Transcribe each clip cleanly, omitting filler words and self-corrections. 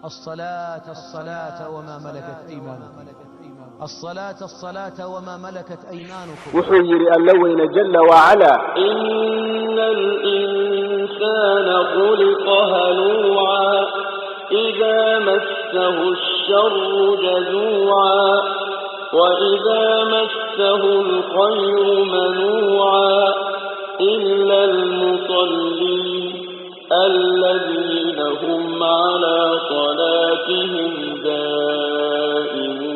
الصلاة الصلاة وما ملكت أيمانكم، الصلاة الصلاة وما ملكت أيمانكم. Wuxuu yidhi Alla weyne jalla wacalaa: إن الإنسان خلق هلوعا، إذا مسه الشر جزوعا، وإذا مسه الخير منوعا، إلا المصلين الذين هم على صلاتهم دائمون.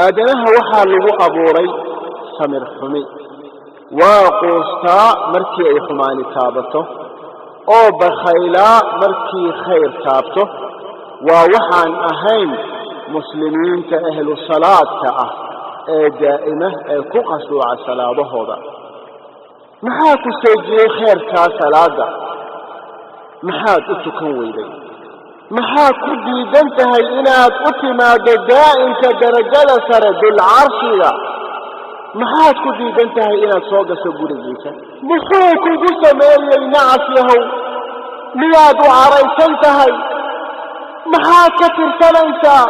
Aadanaha waxaa lagu abuuray samir xumi. Waa quustaa markii ay xumaani taabato, oo bakhaylaa markii khayr taabto. Waa waxaan ahayn muslimiinta ehlu salaadka ah ee daa'ima ee ku khashuuca salaadahooda. Maxaa ku seejiyey khayrkaa salaadda? Maxaad u tukan weyday? Maxaad ku diidan tahay inaad u timaaddo daa'imka darajada sare, dulcarshiga? Maxaad ku diidan tahay inaad soo gasho gurigiisa? Muxuu kugu sameeyey, nacas yahow? Miyaad u caraysan tahay? Maxaad ka tirsanaysaa?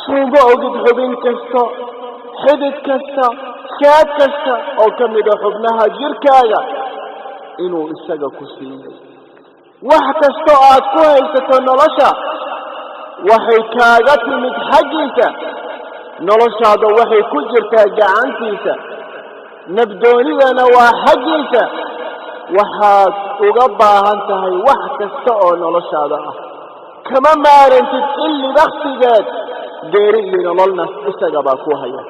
Suuma ogid xubin kasta, xidid kasta, saad kasta oo ka mida xubnaha jirkaaga inuu isaga ku siiyey? Wax kasta oo aad ku haysato nolosha waxay kaaga timid xaggiisa. Noloshaada waxay ku jirtaa gacantiisa, nabdoonidana waa xaggiisa. Waxaad uga baahan tahay wax kasta oo noloshaada ah, kama maarantid illi bakhtigeed. Geeri iyo nololna isaga baa ku haya.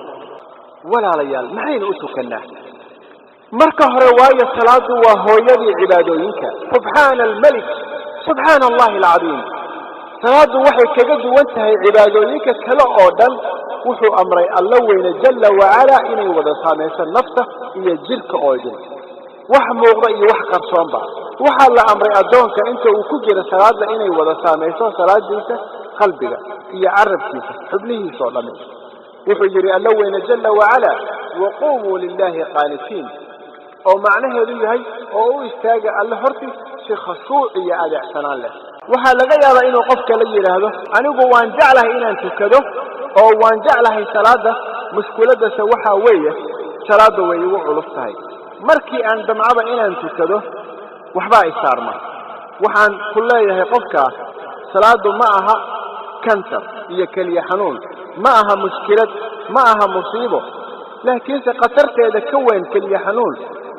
Walaalayaal, maxaynu u tukannaa marka hore? Waayo, salaadu waa hooyadii cibaadooyinka. Subxaana almelik, subxaana Allahi alcadiim. Salaaddu waxay kaga duwan tahay cibaadooyinka kale oo dhan, wuxuu amray Alla weyne jalla wacalaa inay wada saamayso nafta iyo jirka oo idin, wax muuqda iyo wax qarsoonba. Waxaa la amray addoonka inta uu ku jiro salaada inay wada saamayso salaadiisa qalbiga iyo carabkiisa, xubnihiisa oo dhami. Wuxuu yidhi Alla weyne jalla wacalaa: "Waquumuu lilaahi qaanitiin", oo macnaheedu yahay oo u istaaga Alle hortiis si khashuuc iyo adeecsanaan leh. Waxaa laga yaabaa inuu qofka la yidhaahdo: "Anigu waan jeclahay inaan tukado oo waan jeclahay salaada, mushkiladdase waxaa weeye salaadda way igu culus tahay. Markii aan damcaba inaan tukado, waxbaa isaarma." Waxaan ku leeyahay qofkaa, salaaddu ma aha kansar iyo keliya xanuun, ma aha mushkilad, ma aha musiibo, laakiinse khatarteeda ka weyn keliya xanuun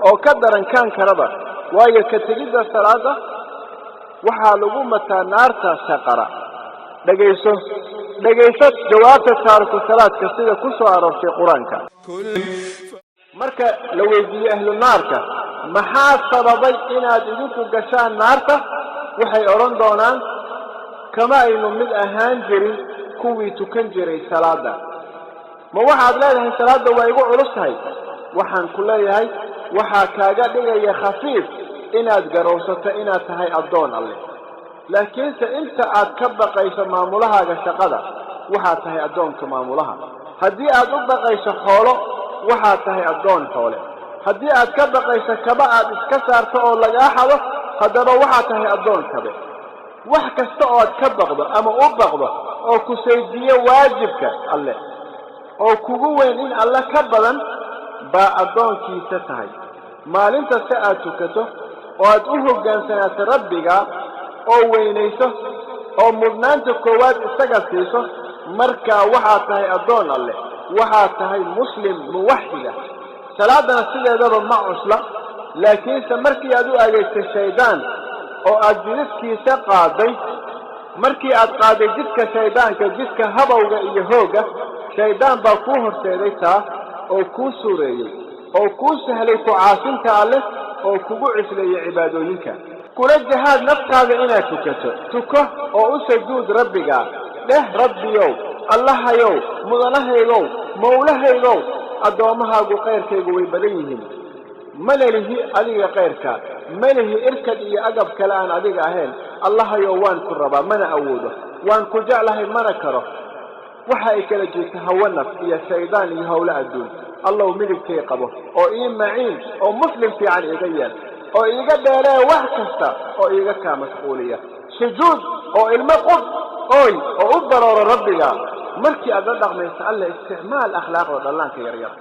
oo ka daran kaan karaba. Waayo, ka tegidda salaadda waxaa lagu mataa naarta Saqara. Dhegayso, dhegayso jawaabta taariku salaadka sida ku soo aroortay Qur-aanka. Marka la weydiiyey ahlu naarka: "Maxaa sababay inaad idinku gashaan naarta?" waxay odhan doonaan: "Kama aynu mid ahaan jirin kuwii tukan jiray salaadda." Ma waxaad leedahay salaadda waa igu culus tahay? Waxaan ku leeyahay, waxaa kaaga dhigaya khafiif inaad garowsato inaad tahay addoon Alle. Laakiinse inta aad ka baqayso maamulahaaga shaqada, waxaad tahay addoonka maamulaha. Haddii aad u baqayso xoolo, waxaad tahay addoon xoole. Haddii aad ka baqayso kaba aad iska saarto oo lagaa xado, haddaba waxaad tahay addoon kabe. Wax kasta oo aad ka baqdo ama u baqdo oo ku saydiyo waajibka Alle oo kugu weyn in Alle ka badan baa addoonkiisa tahay. Maalinta si aad tukato oo aad u hoggaansanaato Rabbiga oo weynayso oo mudnaanta koowaad isaga siiso, markaa waxaad tahay addoon Alleh, waxaad tahay muslim muwaxida. Salaadana sideedaba ma cusla, laakiinse markii aad u adeegtay shaydaan oo aad jidadkiisa qaaday, markii aad qaaday jidka shaydaanka, jidka habowga iyo hoogga, shaydaan baa kuu horseeday taa oo kuu suureeyey oo kuu sahlay ku caasinta Alleh oo kugu cisleeyey cibaadooyinka. Kula jahaad naftaada inaad tukato. Tuko oo u sujuud Rabbiga. Dheh: "Rabbiyow, Allahayow, mudanahaygow, mawlahaygow, addoommahaagu khayrkaygu way badan yihiin. Mana lihi adiga khayrka, ma lihi irkad iyo agab kale aan adiga ahayn. Allahayow, waan ku rabaa, mana awoodo. Waan ku jeclahay, mana karo. Waxa ay kala jirta hawo naf iyo shaydaan iyo howlo adduun. Allow, midigtay qabo oo ii maciin oo muslim fiican iiga yeel oo iiga dheeree wax kasta oo iiga kaa mashquuliya." Sujuud. Oo ilmo qub, ooy oo u barooro Rabbiga. Markii aad la dhaqmayso Alle, isticmaal akhlaaqda dhallaanka yaryar.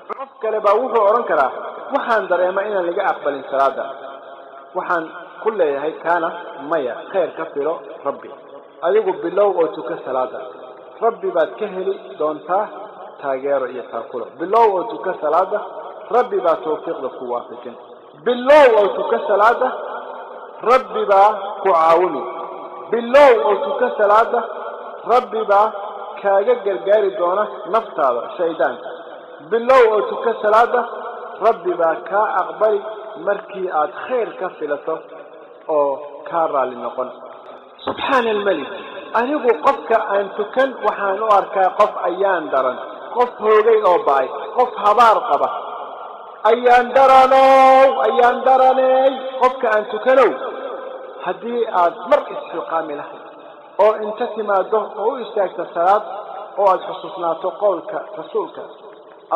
Qof kale baa wuxuu odhan karaa: "Waxaan dareemaa inaan laga aqbalin salaada." Waxaan ku leeyahay kaana: maya, khayr ka filo Rabbi. Adigu bilow oo tuka salaada, Rabbi baad ka heli doontaa taageero iyo taakulo. Bilow oo tuka salaada, Rabbi baa tawfiiqda ku waafajin. Bilow oo tuka salaada, Rabbi baa ku caawini. Bilow oo tuka salaada, Rabbi baa kaaga gargaari doona naftaada, shaydaanka. Bilow oo tuka salaada, Rabbi baa kaa aqbali markii aad khayr ka filato oo kaa raalli noqon. Subxaana almelik! Anigu qofka aan tukan waxaan u arkaa qof ayaan daran, qof hoogay oo ba'ay, qof habaar qaba. Ayaan daranow, ayaan daraney qofka aan tukanow. Haddii aad mar isxilqaami lahayd oo inta timaado oo u istaagto salaad oo aad xusuusnaato qowlka rasuulka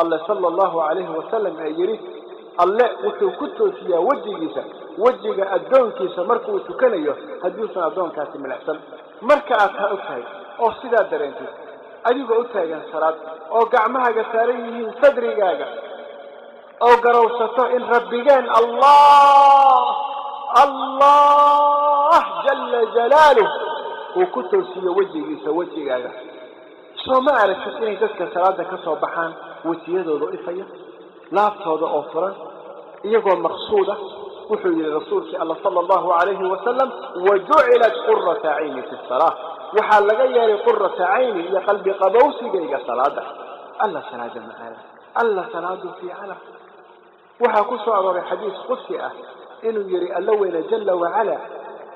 Alle sala Allahu calayhi wasalam ee yidhi: "Alle wuxuu ku toosiyaa wejigiisa wejiga addoonkiisa markuu tukanayo hadduusan addoonkaasi milicsan." Marka aad taa og tahay oo sidaa dareentid, adigoo u taagan salaad oo gacmahaaga saaran yihiin sadrigaaga, oo garowsato in Rabbigeen Allah, Allah jala jalaaluh, uu ku toosiyo wejigiisa wejigaaga, soo ma aragtid inay dadka salaada ka soo baxaan wejiyadooda ifaya, laabtooda oo furan, iyagoo maqsuuda? Wuxuu yihi rasuulkii Alla sala Allahu calayhi wasalam: "Wajucilat qurata cayni fi salaa." Waxaa laga yeelay qurata cayni iyo qalbi qabowsigayga salaada. Alla salaada macaana, Alla salaadu fiicana! Waxaa ku soo arooray xadiis qudsi ah inuu yihi Alla weyne jala wacala: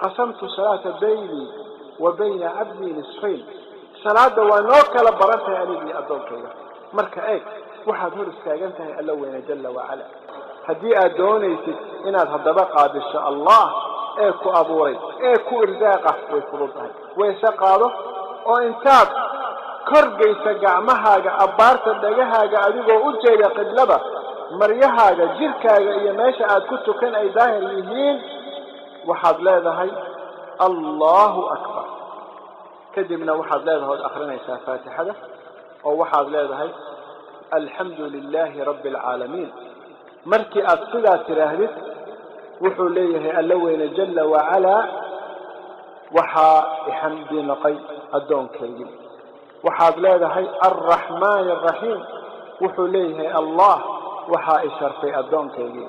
"Qasamtu salaata baynii wa bayna cabdii nisfayn." Salaada waa noo kala baran tahay anigii addoonkayga. Marka eeg, waxaad hor istaagan tahay Alla weyne jala wacala. Haddii aad doonaysid inaad haddaba qaabisho Allah ee ku abuuray ee ku irsaaqa, way fudud tahay. Wayse qaado oo intaad korgaysa gacmahaaga abbaarta dhagahaaga, adigoo u jeeda qiblada, maryahaaga, jirkaaga iyo meesha aad ku tukan ay daahir yihiin, waxaad leedahay: "Allahu akbar." Kadibna waxaad leedahay ood akrinaysaa Faatixada oo waxaad leedahay: "Alxamdu lilaahi rabbi alcaalamiin." Markii aad sidaa tidhaahdid, wuxuu leeyahay Alla weyne jala wacalaa: "Waxaa ixamdi noqay addoonkaygii." Waxaad leedahay: "Alraxmaani araxiim." Wuxuu leeyahay Allah: "Waxaa i sharfay addoonkaygii."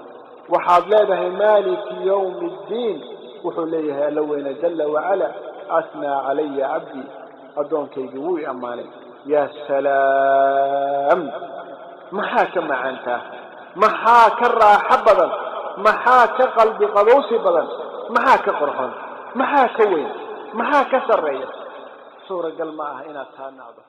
Waxaad leedahay: "Maaliki yawmi ddiin." Wuxuu leeyahay Alla weyne jala wacala: "Asnaa calaya cabdii." Addoonkaygii wuu i ammaanay. Yaa salaam! Maxaa ka macaantaa? Maxaa ka raaxo badan? Maxaa ka qalbi qabowsi badan? Maxaa ka qorxoon? Maxaa ka weyn? Maxaa ka sarreeya? Suuragal ma aha inaad taa nacdo.